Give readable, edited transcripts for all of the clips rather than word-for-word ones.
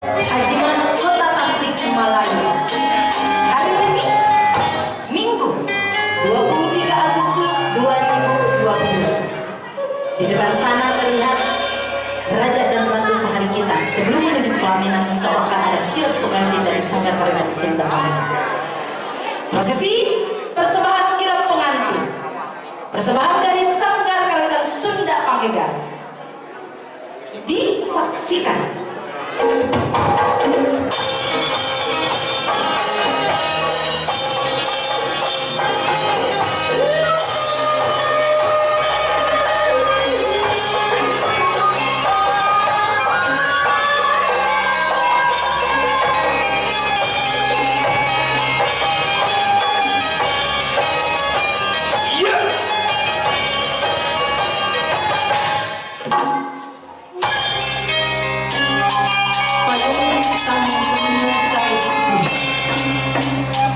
Ajiman Kota Tasikmalaya. Hari ini, Minggu, 23 Agustus 2020. Di depan sana terlihat Raja dan Ratu Sehari kita. Sebelum menuju ke pelaminan, insya Allah akan ada kirap pengantin dari Sanggar Karawitan Sunda Panggegar. Prosesi persembahan kirap pengantin. Persembahan dari Sanggar Karawitan Sunda Panggegar. Disaksikan.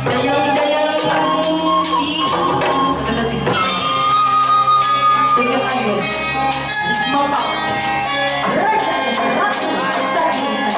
Dayang-dayang di Ayo, Raja dan Ratu Sadina.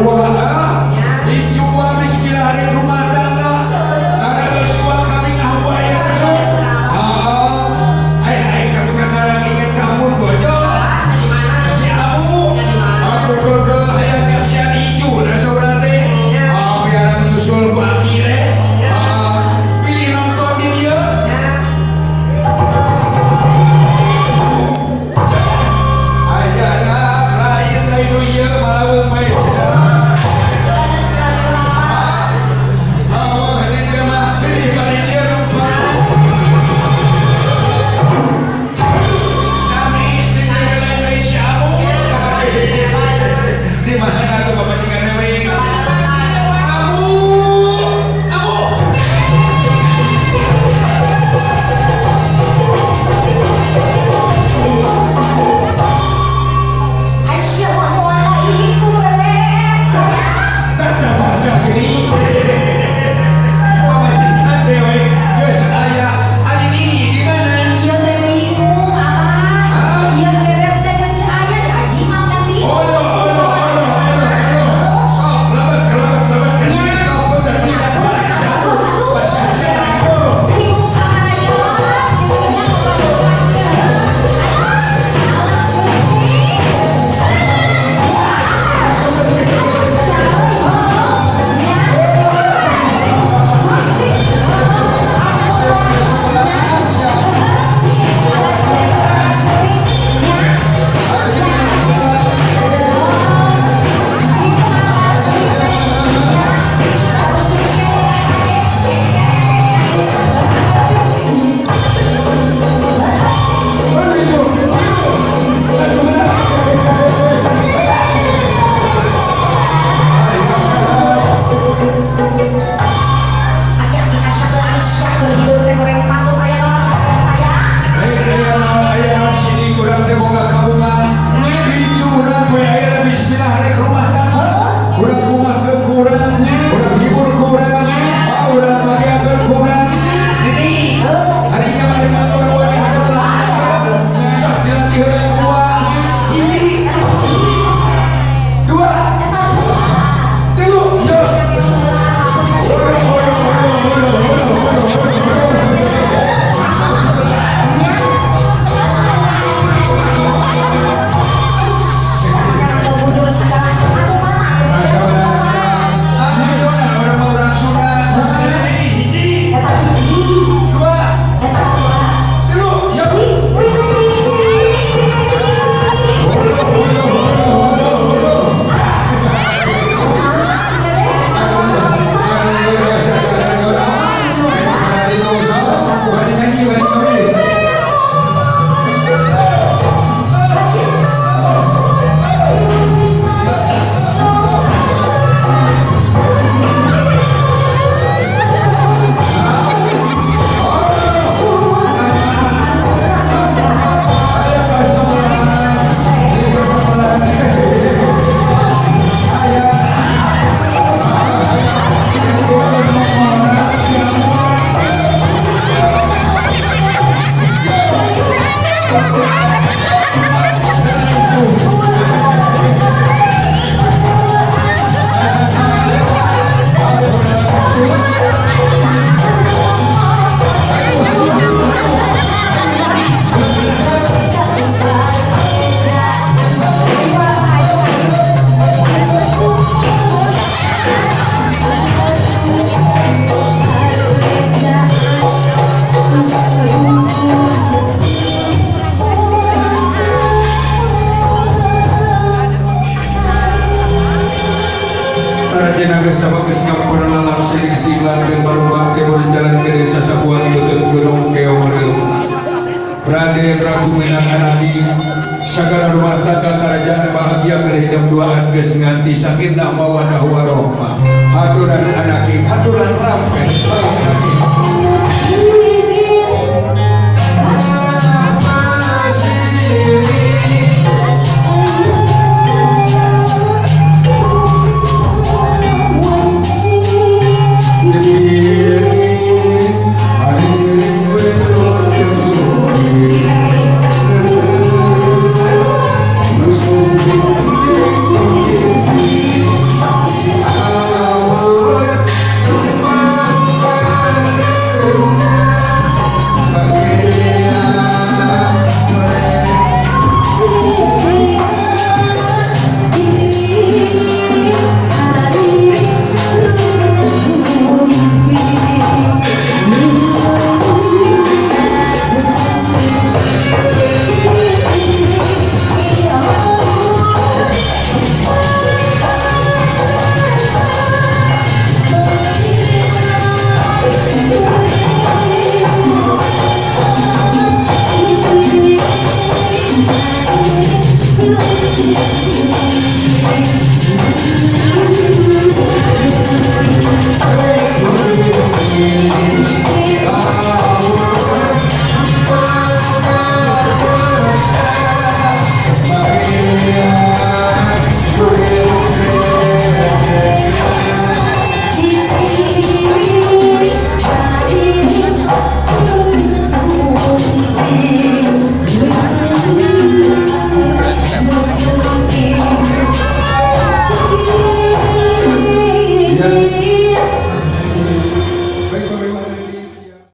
Dua, dijual bismillah hari rumah tangga. Karena bersuah kami ngahuaya. Ay ay kami kakarang ingat kamu bojo. Si Abu, aku ke hayang nyaksian icu dan saudara teh. Ah, biar nyusul ku akhirnya. Ah, pilih nonton di dia. Ayana lain lain nu ieu malaweung bae. Oh, ini dia mah pilih bari dia nonton. Kami istri lain lain si Abu. Di mana tuh pamajikan deui? Abu, Abu. Aisyah Assalamualaikum bebek sayang. Banyak ini. Pamajikan dewe geus aya ari ini di mana? Iya teh bingung abah. Iya bebek teh geus aya di ajimat tadi. Oh, oh, oh, oh, oh, oh. Lebat, lebat, lebat. Kan sok bener bisa. Bingung kamar aja jadinya. Aki-aki Aisyah keur hideung teh goreng pantun aya naon sayang. Aya naon, aya naon sini kurang teh boga kabungan. Picu urang poe ayeuna bismillah rek rumah tangga. Urang bungahkeun ku urang, urang hibur ku urang, ah urang bahagiakeun ku urang. Ini harinya bade motor wae hadap lah. Sok dilatih heula kuat. Hiji, dua, tilu, yo. Holo, holo, holo, holo, holo, holo, holo. Bujur sekarang anu mana Ah, orang mau orang Sunda. Sasana hiji, eta hiji, dua, eta dua. Tilu, yo. Wih, wih, wih, wih. Holo, holo, holo, holo, holo. Raja Naga sama geus ngampura lalang sing singlarkeun barumbang teh jalan ke desa Sapuan Tutun Gunung Keo Meureum. Raden Prabu menang anaki sagala rumah tangga kerajaan bahagia keur hidup duaan geus nganti sakinah mawaddah warahmah. Haturan anaki, haturan rampes, anaki.